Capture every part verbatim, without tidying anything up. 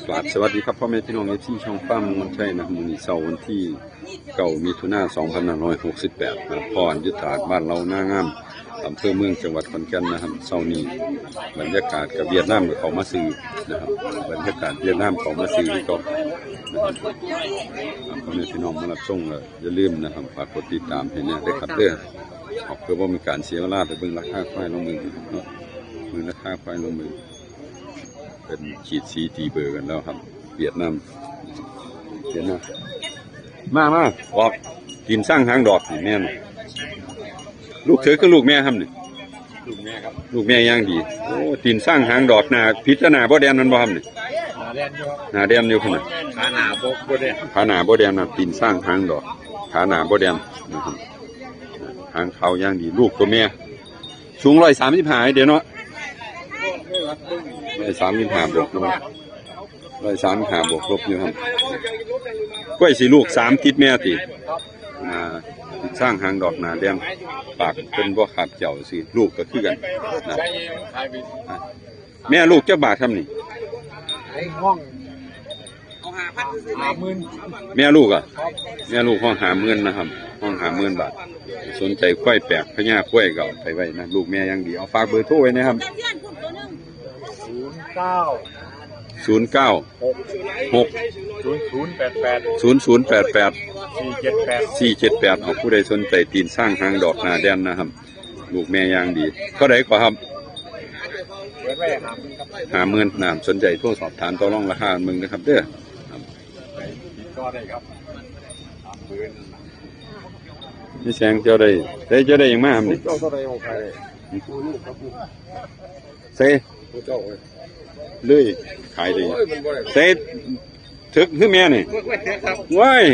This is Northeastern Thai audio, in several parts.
ครับ สวัสดีครับพ่อแม่พี่น้อง เอฟซี ช่องฟาร์มมวลชัยนะครับ มื้อนี้เช้าวันที่เก้ามิถุนายน สองพันห้าร้อยหกสิบแปด นะครับ พ่ออยู่ตลาดบ้านเล้านางาม อำเภอเมือง จังหวัดขอนแก่นนะครับ เช้านี้บรรยากาศกับเวียดนามก็เข้ามาซื้อนะครับ บรรยากาศเวียดนามเข้ามาซื้อที่เก่านะครับ อ่า พ่อแม่พี่น้องมารับชมก็อย่าลืมนะครับ ฝากกดติดตามให้แน่เด้อครับเด้อ เพื่อบ่เป็นการเสียเวลา ไปเบิ่งราคาควายลองเบิ่งนะครับเนาะ เบิ่งราคาควายลองเบิ่ง เป็นขีดสีตีเบอร์กันแล้วครับ เวียดนาม เวียดนาม มา มา ออก ตีนช้างหางดอกนี่แม่น ลูกเถิกคือลูกแม่ครับนี่ ลูกแม่ครับ ลูกแม่อย่างดี โอ้ ตีนช้างหางดอก หน้าผิดกับหน้าบ่แดนมันบ่ครับนี่ หน้าแดนอยู่ครับ หน้าแดนอยู่ขนาด ขาหน้าบ่ บ่แดน ขาหน้าบ่แดนนะ ตีนช้างหางดอก ขาหน้าบ่แดนนะครับ หางขาวอย่างดี ลูกตัวแม่ สูงร้อยสามสิบห้าเด้เนาะ ร้อยสามสิบห้าบวกลบ ร้อยสามสิบห้าบวกลบอยู่ครับ กล้วยสิลูกสามติดแม่ติ อ่า ช้างหางดอกหน้าแดง ปากเป็นบ่ขาดเจ้าสิ ลูกก็คือกันนะ แม่ลูกจักบาทครับนี่ ไอ้ห้อง ห้าหมื่น แม่ลูกอะ แม่ลูกห้องห้าหมื่นนะครับ ห้องห้าหมื่นบาท สนใจควายแปลกพญาควายก็เอาไปไว้นะ ลูกแม่อย่างดี เอาฝากเบอร์โทรไว้นะครับ ศูนย์เก้า ศูนย์เก้า หก หก ศูนย์ศูนย์แปดแปด ศูนย์ศูนย์แปดแปด สี่เจ็ดแปด สี่เจ็ดแปด เอาผู้ใดสนใจตีนช้างหางดอกหน้าแดนนะครับ ลูกแม่อย่างดี เท่าใดกว่าครับ เปิดไว้ห้าหมื่นครับ ห้าหมื่นนะ สนใจโทรสอบถามต่อรองราคามึงนะครับเด้อ ครับ ติดต่อได้ครับ นี่แสงเจ้าได้ ได้เจ้าได้หยังมาครับนี่ เจ้าเท่าใดของใคร ใส่ เจ้าเอ้ย เลย ขายเลย โอ้ย มันบ่ได้ ใส่ เถิกคือแม่นี่ ว้าย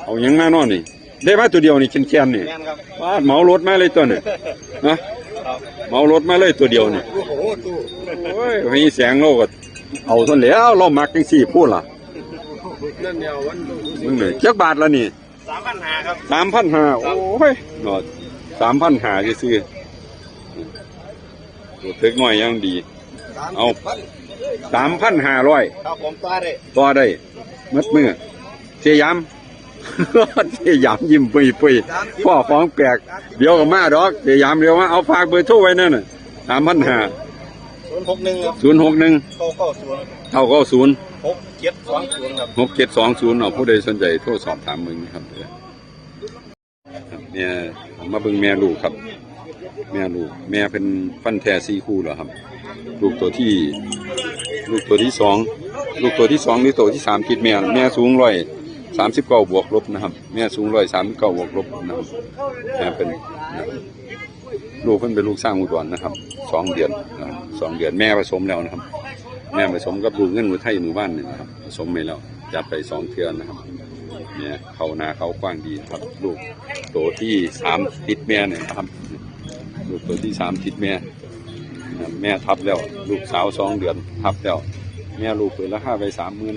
เอาหยังมานอนนี่ ได้มาตัวเดียวนี่ แคนๆนี่ แม่นครับ ปาด เหมารถมาเลยตัวนี่ นะ ครับ เหมารถมาเลยตัวเดียวนี่ โอ้โห ตู้ โอ้ย มีแสงเราก็เอาซะแล้ว เรามักจังซี่พูดล่ะ นั่นเดียววัน มึงนี่ จักบาทละนี่ สามพันห้าครับ สามพันห้า ครับ โอ้ย เนาะ สามพันห้าซื่อๆ ตัวเถิกน้อยยังดี เอา สามพันห้าร้อย ครับผม ต่อได้ ต่อได้ หมดมื้อ เสียยาม เสียยามยิ้มปุยๆ พ่อของแปลก เดี๋ยวก็มาดอก เสียยามเดี๋ยวมา เอาฝากเบอร์โทรไว้นั่นน่ะ สามพันห้า ศูนย์หกหนึ่ง ครับ ศูนย์หกหนึ่ง เก้าเก้าศูนย์ เก้าเก้าศูนย์ หกเจ็ดสองศูนย์ ครับ หกเจ็ดสองศูนย์ เนาะ ผู้ใดสนใจโทรสอบถามมึงนะครับ ครับ แม่ มาเบิ่งแม่ลูกครับ แม่ลูก แม่เป็นฟันแท้สี่คู่แล้วครับ ลูกตัวที่ ลูกตัวที่สอง ลูกตัวที่สองหรือตัวที่สามติดแม่ แม่สูงร้อยสามสิบเก้าบวกลบนะครับ แม่สูงร้อยสามสิบเก้าบวกลบนะครับ แม่เป็น ลูกเพิ่นเป็นลูกช้างอุดรนะครับ สองเดือนนะครับ สองเดือน แม่ผสมแล้วนะครับ แม่ผสมกับลูกเงินอุทัยหมู่บ้านนี่นะครับ ผสมไปแล้ว จับไปสองเทื่อนะครับ เนี่ย เขาหนาเขากว้างดีนะครับ ลูกตัวที่สามติดแม่เนี่ยนะครับ ลูกตัวที่สามติดแม่นะครับ แม่ทับแล้ว ลูกสาวสองเดือนทับแล้ว แม่ลูกเปิดราคาไปสามหมื่น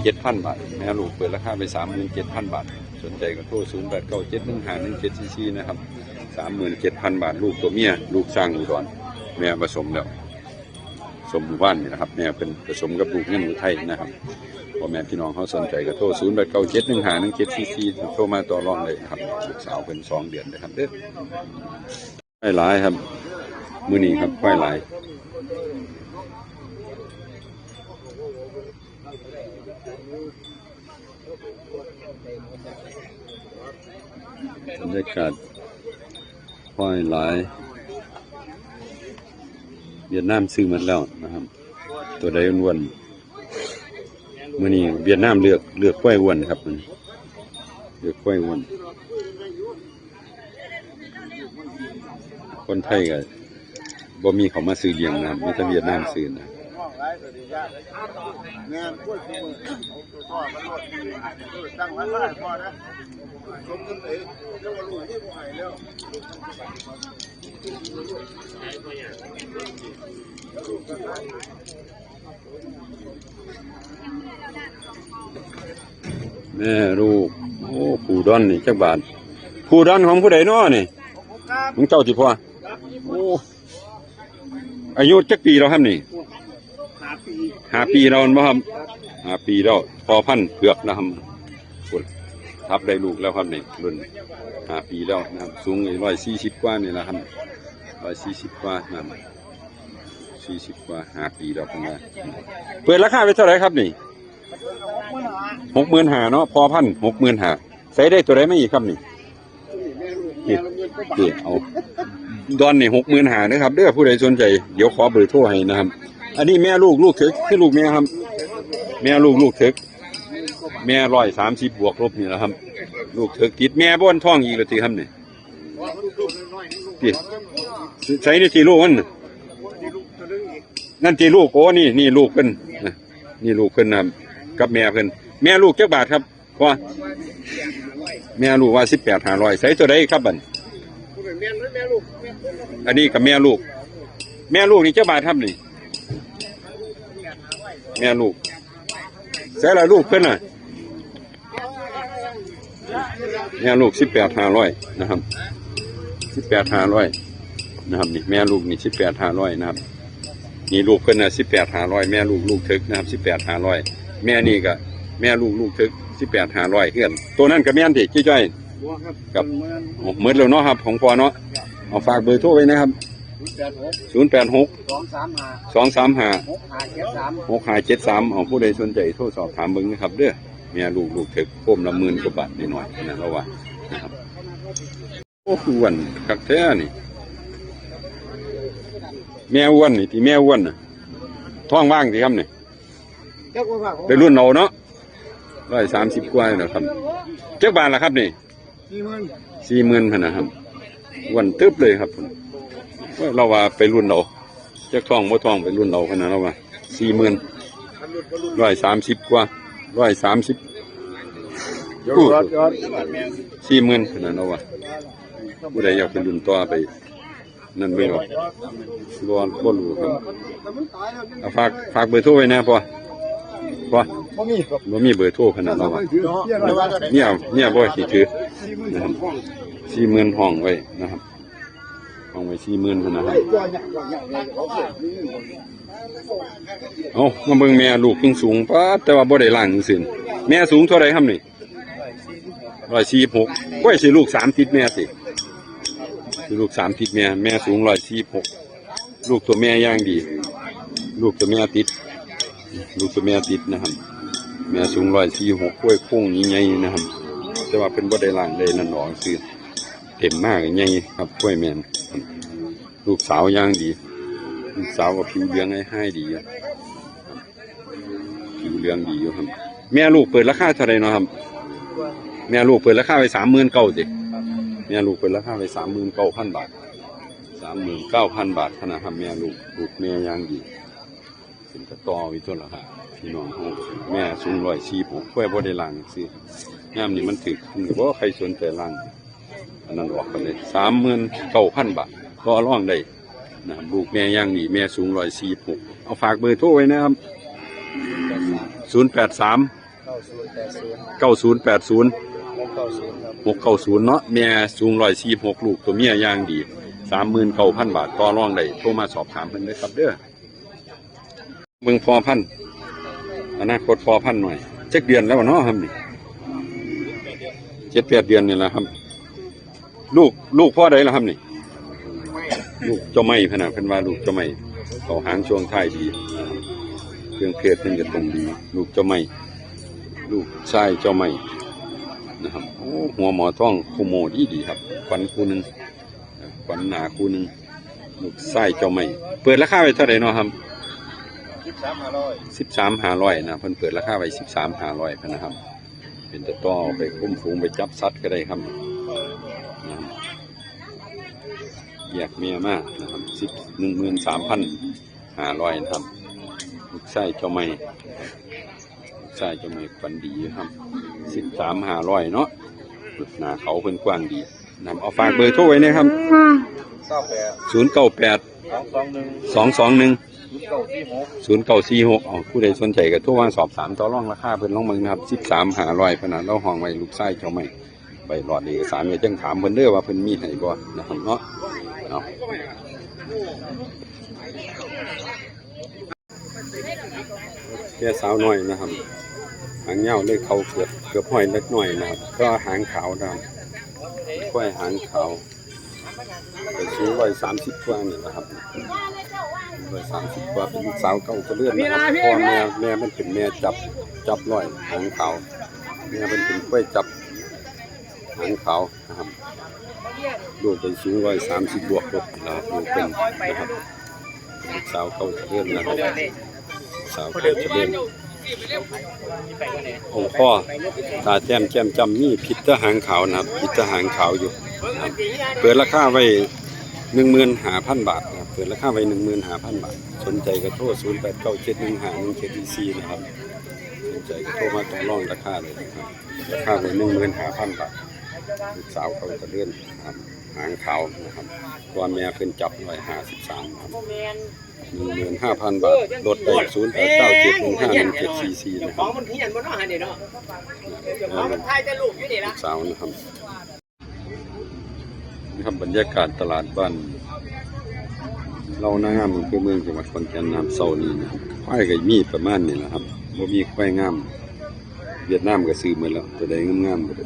เจ็ดพันบาท แม่ลูกเปิดราคาไปสามหมื่นเจ็ดพันบาท สนใจก็โทรศูนย์แปดเก้าเจ็ดหนึ่งห้าหนึ่งเจ็ดสี่สี่นะครับ สามหมื่นเจ็ดพันบาท ลูกตัวเมีย ลูกช้างอุดร แม่ผสมแล้ว สมหมู่บ้านนี่นะครับ แม่เป็นผสมกับลูกเงินอุทัยนะครับ พ่อแม่พี่น้องเขาสนใจก็โทรศูนย์แปดเก้าเจ็ดหนึ่งห้าหนึ่งเจ็ดสี่สี่ โทรมาต่อรองเลยนะครับ ลูกสาวเป็นสองเดือนนะครับเด้อ ควายหลายครับ มื้อนี้ครับ ควายหลาย บรรยากาศควายหลาย เวียดนามซื้อหมดแล้วนะครับ ตัวใดอ้วนๆ มื้อนี้เวียดนามเลือก เลือกควายอ้วนครับ มื้อนี้เลือกควายอ้วน คนไทยก็บ่มีเขามาซื้อเลี้ยงนะ มีแต่เวียดนามซื้อนะ แม่ลูก โอ้ ผู้ดอนนี่จักบาท ผู้ดอนของผู้ใดน้อนี่ ของเจ้าติพ่อ โอ้ อายุจักปีแล้วครับนี่ ห้า ห้าปีแล้วแม่นบ่ครับ ห้าปีแล้ว พ่อพันธุ์เผือกนะครับ พุ้น ทับได้ลูกแล้วครับนี่ รุ่น ห้าปีแล้วนะครับ สูงร้อยสี่สิบกว่านี่แหละครับ ร้อยสี่สิบกว่านะครับ สี่สิบกว่า ห้าปีแล้วเพิ่นว่า เปิดราคาไว้เท่าไหร่ครับนี่ หกหมื่นห้าเนาะ พ่อพันธุ์ หกหมื่นห้า ใส่ได้ตัวใดมาอีกครับนี่ นี่ นี่ เอา ดอนนี่ หกหมื่นห้านะครับ เด้อ ผู้ใดสนใจ เดี๋ยวขอเบอร์โทรให้นะครับ อันนี้แม่ลูก ลูกเถิก คือลูกแม่ครับ แม่ลูก ลูกเถิก แม่ร้อยสามสิบบวกลบนี่แหละครับ ลูกเถิกติด แม่บ่อนท้องอีกแล้วติครับนี่ นี่ ใส่นี่ติลูกมันน่ะ นั่นติลูก โอ้ นี่ นี่ลูกเพิ่นนะ นี่ลูกเพิ่นนะ กับแม่เพิ่น แม่ลูกจักบาทครับ พ่อ แม่ลูกว่าสิบแปดห้าร้อย ใส่ตัวใดครับบัด อันนี้กับแม่ลูก แม่ลูกนี่จักบาทครับนี่ แม่ลูก ใส่ละลูกเพิ่นน่ะ แม่ลูกสิบแปดห้าร้อยนะครับ สิบแปดห้าร้อยนะครับ นี่แม่ลูกนี่สิบแปดห้าร้อยนะครับ นี่ลูกเพิ่นน่ะสิบแปดห้าร้อย แม่ลูก ลูกเถิกนะครับ สิบแปดห้าร้อย แม่นี่ก็ แม่ลูก ลูกเถิก สิบแปดห้าร้อย เฮือน ตัวนั้นก็แม่นติ จ้อยๆ ครับ โอ้ หมดแล้วเนาะครับ ของพ่อเนาะ เอาฝากเบอร์โทรไว้นะครับ ศูนย์แปดหก สองสามห้า สองสามห้า หกห้าเจ็ดสาม หกห้าเจ็ดสาม เอาผู้ใดสนใจโทรสอบถามเบิ่งนะครับ เด้อ แม่ลูก ลูกเถิก โคมละหมื่นกว่าบาทนิดหน่อยนะ เราว่านะครับ โอ้ คืออ้วนคักแท้นี่ แม่อ้วนนี่ ที่แม่อ้วนน่ะ ท้องว่างสิครับนี่ จักว่าว่าของ เป็นรุ่นเอาเนาะ ร้อยสามสิบกว่านี่แหละครับ จักบาทละครับนี่ สี่หมื่น สี่หมื่นพันนะครับ อ้วนตึ๊บเลยครับ โอ้ย เราว่าไปรุ่นเอา จักท้องบ่ท้องไปรุ่นเอาขนาดเราว่า สี่หมื่น ร้อยสามสิบกว่า ร้อยสามสิบ ยอดยอด สี่หมื่นขนาดเราว่า ผู้ใดอยากไปรุ่นต่อไป นั่นไม่หรอก บ่ บ่รู้ครับ เอาฝาก ฝากเบอร์โทรไว้นะพ่อ พ่อ บ่มีครับ บ่มีเบอร์โทรขนาดเราว่า เนี่ย เนี่ยบ่สิถือนะครับ สี่หมื่นห้องไว้นะครับ ห้องไว้สี่หมื่นพันนะครับ เอามาเบิ่งแม่ลูกเพิ่งสูงป๊าด แต่ว่าบ่ได้ล้างซื่อๆ แม่สูงเท่าไหร่ครับนี่ ร้อยสี่สิบหก กล้วยสิลูกสามติดแม่สิ สิลูกสามติดแม่ แม่สูงร้อยสี่สิบหก ลูกตัวแม่อย่างดี ลูกตัวแม่ติด ลูกตัวแม่ติดนะครับ แม่สูงร้อยสี่สิบหก กล้วยโค้งใหญ่ๆนะครับ แต่ว่าเพิ่นบ่ได้ล้างเลยนั่นหรอกซื่อ เต็มมากใหญ่ครับ กล้วยแม่น ลูกสาวอย่างดี ลูกสาวก็ผิวเหลืองให้ดีอะ ผิวเหลืองดีอยู่ครับ แม่ลูกเปิดราคาเท่าไหร่เนาะครับ แม่ลูกเปิดราคาไว้สามหมื่นเก้าสิ แม่ลูกเปิดราคาไว้สามหมื่นเก้าพันบาท สามหมื่นเก้าพันบาทขนาดครับ แม่ลูก ลูกแม่อย่างดี เป็นตะต่อวิตัวละครับ พี่น้องเฮา แม่สูงร้อยสี่สิบหก กล้วยบ่ได้ล้างซื่อ ยามนี้มันถืก มันก็บ่ใครสนใจล้าง อันนั้นออกไปเลย สามหมื่นเก้าพันบาท ต่อรองได้นะครับ ลูกแม่อย่างดี แม่สูงร้อยสี่สิบหก เอาฝากเบอร์โทรไว้นะครับ ศูนย์แปดสาม เก้าศูนย์แปดศูนย์ เก้าศูนย์แปดศูนย์ หกเก้าศูนย์ครับ หกเก้าศูนย์เนาะ แม่สูงร้อยสี่สิบหก ลูกตัวเมียอย่างดี สามหมื่นเก้าพันบาท ต่อรองได้ โทรมาสอบถามเพิ่นได้ครับเด้อ เบิ่งพ่อพันธุ์ อนาคตพ่อพันธุ์หน่อย จักเดือนแล้วเนาะครับนี่ เจ็ดแปดเดือนนี่แหละครับ ลูก ลูกพ่อใดล่ะครับนี่ ลูกเจ้าไม้พะนะ เพิ่นว่าลูกเจ้าไม้ เขาหางช่วงท้ายดี เครื่องเพศเพิ่นก็ตรงดี ลูกเจ้าไม้ ลูกชายเจ้าไม้นะครับ โอ้ หัวหมอทองคู่โมดีดีครับ ขวัญคู่หนึ่ง ขวัญหนาคู่หนึ่ง ลูกชายเจ้าไม้ เปิดราคาไว้เท่าไหร่เนาะครับ สิบสามห้าร้อย สิบสามห้าร้อยนะ เพิ่นเปิดราคาไว้สิบสามห้าร้อยพะนะครับ เป็นตะต่อไปคุ้มฝูงไปจับสัตว์ก็ได้ครับ นะครับ แยกเมียมานะครับ สิบ หนึ่งหมื่นสามพันห้าร้อยนะครับ ลูกชายเจ้าไม้ ลูกชายเจ้าไม้ขวัญดีอยู่ครับ สิบสามห้าร้อยเนาะ หน้าเขาเพิ่นกว้างดีนะครับ เอาฝากเบอร์โทรไว้นะครับ เก้าแปด ศูนย์เก้าแปด สองสองหนึ่ง สองสองหนึ่ง ศูนย์เก้าสี่หก ศูนย์เก้าสี่หก เอา ผู้ใดสนใจก็โทรมาสอบถามต่อรองราคาเพิ่นลงเบิ่งนะครับ สิบสามห้าร้อยพะนะ เราห้องไว้ลูกชายเจ้าไม้ ใบหลอดเอกสารก็จั่งถามเพิ่นเด้อว่าเพิ่นมีให้บ่นะครับเนาะ เอา เ แม่สาวน้อยนะครับ หางยาวเลยเขาเกือบเกือบห้อยเล็กน้อยนะครับ ก็หางขาวนะครับ ควายหางขาว ก็สูงร้อยสามสิบกว่านี่แหละครับ ร้อยสามสิบกว่า เป็นลูกสาวเก่าเจริญนะครับ พ่อแม่แม่มันเป็นแม่จับจับร้อยหางขาว แม่มันเป็นควายจับหางขาวนะครับ ลูกเป็นสูงร้อยสามสิบบวกลบนะครับ ลูกเป็นนะครับ ลูกสาวเก่าเจริญนะครับ สาวเก่าเจริญ องค์พ่อตาแจ่มแจ่มจ้ำ มีผิดตาหางขาวนะครับ ผิดตาหางขาวอยู่นะครับ เปิดราคาไว้หนึ่งหมื่นห้าพันบาทนะครับ เปิดราคาไว้หนึ่งหมื่นห้าพันบาท สนใจก็โทรศูนย์แปดเก้าเจ็ดหนึ่งห้าหนึ่งเจ็ดสี่สี่นะครับ สนใจก็โทรมาต่อรองราคาเลยนะครับ ราคาไว้หนึ่งหมื่นห้าพันบาท ลูกสาวเก่าเจริญนะครับ หางขาวนะครับ ตัวแม่เพิ่นจับร้อยห้าสิบสามครับ หนึ่งหมื่นห้าพันบาท ลดได้ศูนย์แปดเก้าเจ็ดหนึ่งห้าหนึ่งเจ็ดสี่สี่นะครับ เจ้าของมันเฮี้ยนบ่เนาะหั่นนี่เนาะ เจ้าของมันทายแต่ลูกอยู่นี่ล่ะ ลูกสาวนะครับ นี่ครับ บรรยากาศตลาดบ้านเหล่านางาม อำเภอเมือง จังหวัดขอนแก่น ยามเช้านี้นะครับ ควายก็มีประมาณนี้นะครับ บ่มีควายงาม เวียดนามก็ซื้อหมดแล้ว ตัวใดงามๆก็ได้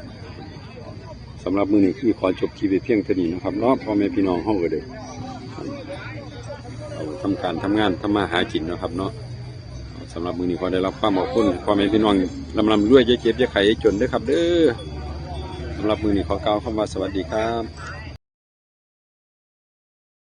สำหรับมื้อนี้คือขอจบคลิปไว้เพียงเท่านี้นะครับเนาะ พ่อแม่พี่น้องเฮาก็ได้ เอาทำการทำงานทำมาหากินเนาะครับเนาะ สำหรับมื้อนี้ขอได้รับความขอบคุณ พ่อแม่พี่น้องร่ำๆรวย อย่าเจ็บอย่าไข้อย่าจนเด้อครับเด้อ สำหรับมื้อนี้ขอกล่าวคำว่าสวัสดีครับ